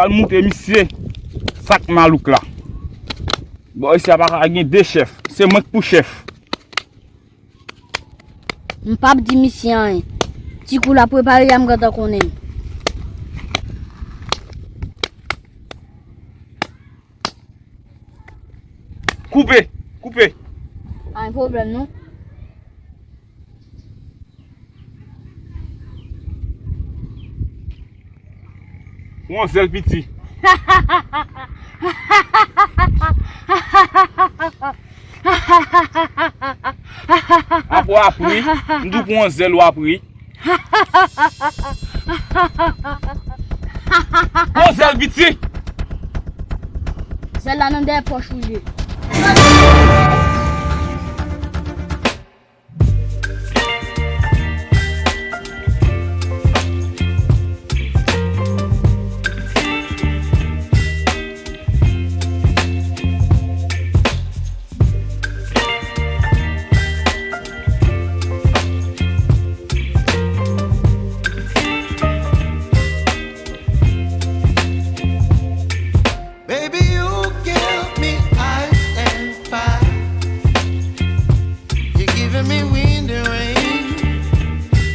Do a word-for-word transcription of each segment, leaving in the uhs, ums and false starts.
Al moute misye sa k malouk la. Bò isi a pa ka gen de chèf. Se mwen k pou chèf. M p ap di misye anyen. Ti kou l ap prepare a, m gentan konnen l. Koupe! Koupe! Pa gen pwoblèm non. Pran zèl piti. Apre w ap ri, m di w pran zèl w ap ri. Pran zèl piti. Zèl la nan dèyè pòch ou ye. Baby, you give me ice and fire. You're giving me wind and rain.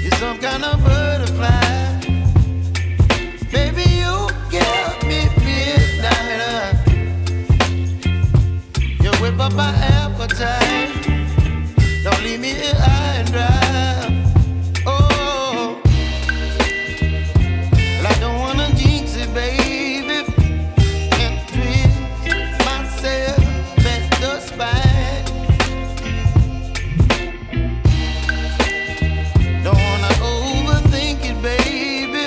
You're some kind of butterfly. Baby, you give me midnight oil. You whip up my appetite. Don't leave me here high and dry. Oh, well, I don't wanna jinx it, baby, and twist myself at the spine. Don't wanna overthink it, baby.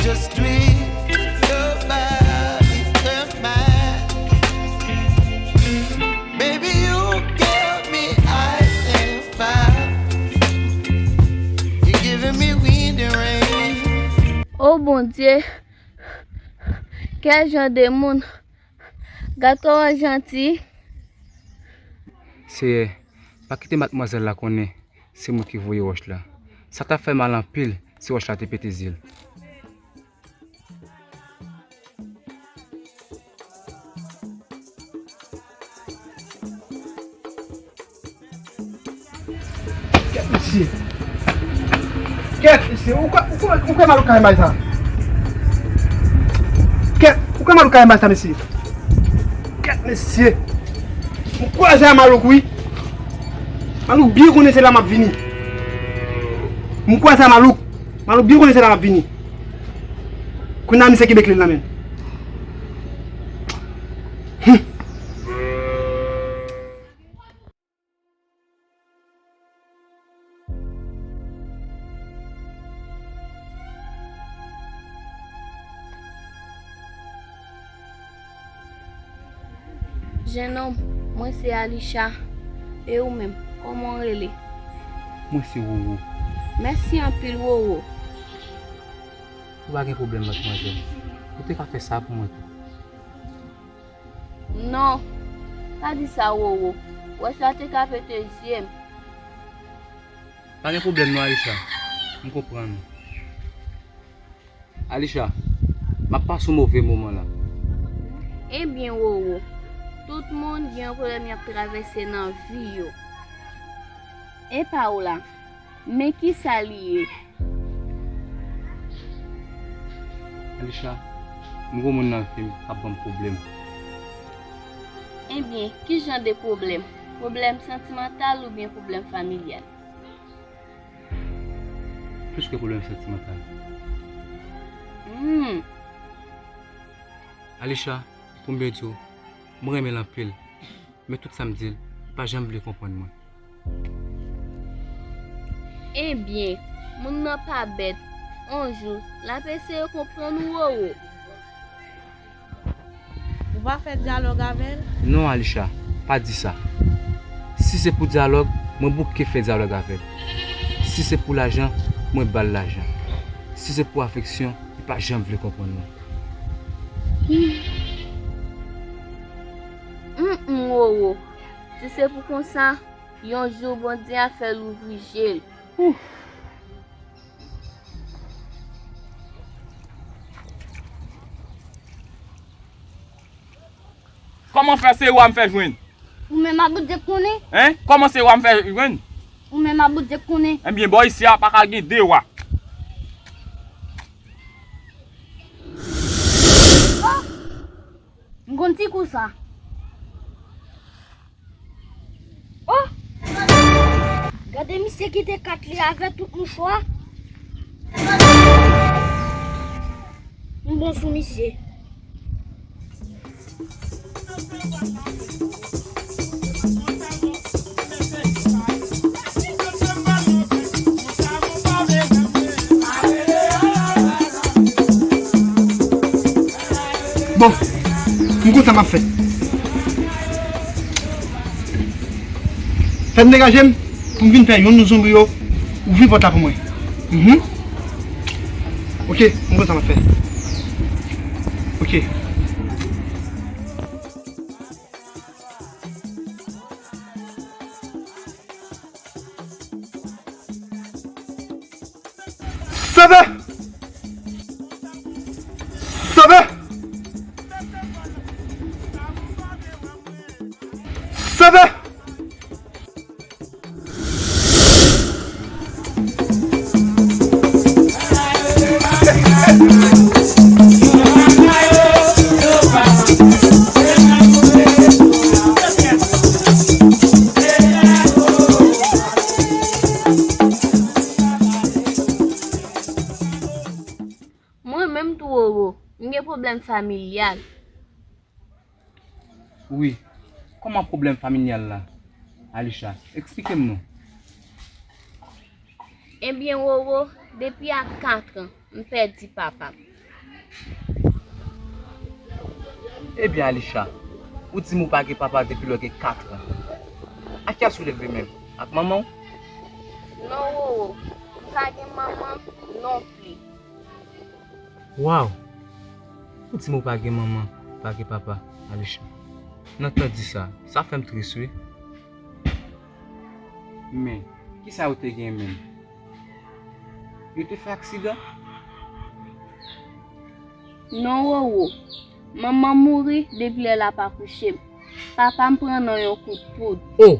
Just twist your body and mine. Baby, you give me ice and fire. You giving me wind and rain. O Bondye, kèl jan de moun. Gad kòman l janti. Seyè, pa kite madmwazèl la konnen se mwen ki voye wòch la. Sa t ap fè mal anpil si wòch la te pete zye l. Kèt mesye. Kèt mesye. Ou kwè, ou kwè, ou kwè malouk ka renmen sa? Kèt, ou kwè malouk ka renmen sa, mesye? Kèt mesye. M kwaze a malouk, wi. Malouk byen konnen se la m ap vini. M kwaze a malouk. Malouk byen konnen se la m ap vini. Kounye a misye kenbe kle l nan men l. Hum. Jennonm, mwen se Alisha. E ou menm, kòman w rele? Mwen se Roro. Mèsi anpil, Roro. Ou pa gen pwoblèm, madmwazèl. Ou te ka fè sa pou mwen tou. Non, pa di sa, Roro. Wòch la te ka pete zye m. Pa gen pwoblèm non, Alisha. M konprann ou. Alisha, m ap pase yon move moman la. Ebyen, Roro, tout moun gen yon pwoblèm y ap travèse nan vi yo. E pa w la, men kisa li ye? Alisha, m gen yon moun nan vi m k ap ban m pwoblèm. Ebyen, ki jan de pwoblèm? Pwoblèm santimantal oubyen pwoblèm familyal? Plis ke pwoblèm santimantal. Hmm. Alisha, pou m byen di w, mwen renmen l anpil. Men tout sa m di l, li pa janm vle konprann mwen. Ebyen, moun nan pa bèt. On jou, l ap eseye konprann ou, Roro. Ou pa fè dyalòg avè l? Non, Alisha, pa di sa. Si se pou dyalòg, mwen bouke fè dyalòg avè l. Si se pou lajan, mwen ba l lajan. Si se pou afeksyon, li pa janm vle konprann mwen. Hum, hum, Roro. Si se pou konsa, yon jou Bondye a fè l ouvri je l. Ouf. Kòman fè se wa m fè jwenn? Ou menm a Bondye k konnen. Hein? Kòman se wa m fè jwenn? Ou menm a Bondye k konnen. Ebyen, bò isi a pa ka gen de wa. Oh! M konn ti kou sa. Oh! Gade misye kite kat li avè tout mouchwa. M bon sou misye. Bon, m konn sa m ap fè. Fè m degaje m pou m vin fè youn nan zonbi yo ouvri pòt la pou mwen. Mhm. Ok, m konn sa m ap fè. Ok. Sove! Sove! Sove! Mwen menm tou Roro, m gen pwoblèm familyal. Wi. Kòman pwoblèm familyal la? Alisha, eksplike m non. Ebyen, Roro, depi a kat an, m pèdi papa m. Ebyen, Alisha, ou di m ou pa gen papa depi lè w gen kat an. Ak kiyès ou leve menm? Ak manman w? Non, Roro, m pa gen manman non plis. Waw! Ou di m ou pa gen manman, pa gen papa, Alisha. Nan tan di sa, sa fè m tris, wi. Men, kisa yo te gen menm? Yo te fè aksidan? Non, Roro. Manman mouri depi lè l ap akouche m. Papa m pran nan yon kout poud. O!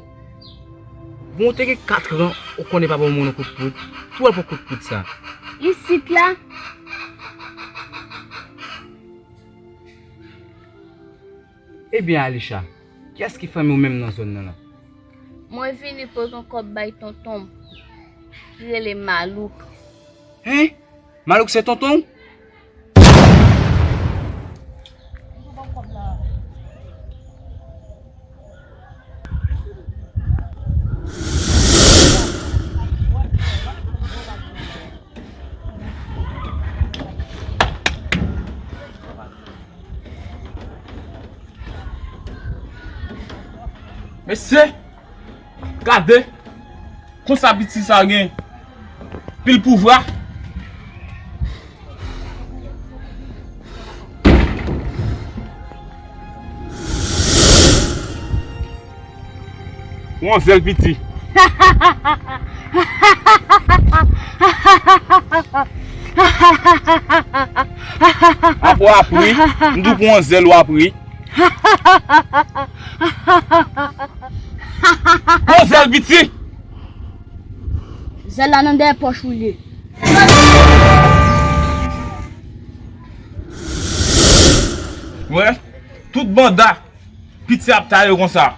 Bon, ou te gen kat an, ou konnen papa w mouri nan kout poud. Ki w al pran kout poud sa? Isit la. Ebyen, Alisha, kiyès ki fanmi w menm nan zòn nan la? Mwen vini pote yon kòb bay tonton m, ki rele Malouk. Hein? Malouk se tonton w? Mesye, gade konsa piti sa gen pil pouvwa. Ou an zèl piti. Ankò w ap ri, m di w pou an zèl w ap ri. Ou an zèl piti. Zèl la nan dèyè pòch ou l ye. Wè, tout banda. Piti ap taye konsa.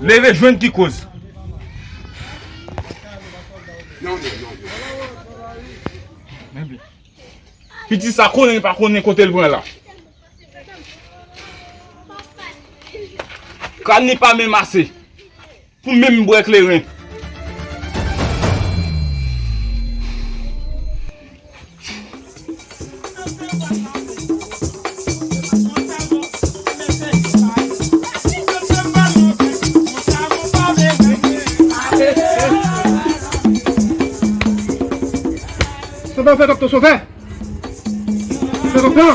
Leve jwenn ki koz. Piti sa konnen li pa konnen kote l pran la. Kran li pa menm ase. Pou menm bwè kleren. Sovè, fè kòb tou, sovè. Fè kòb tou.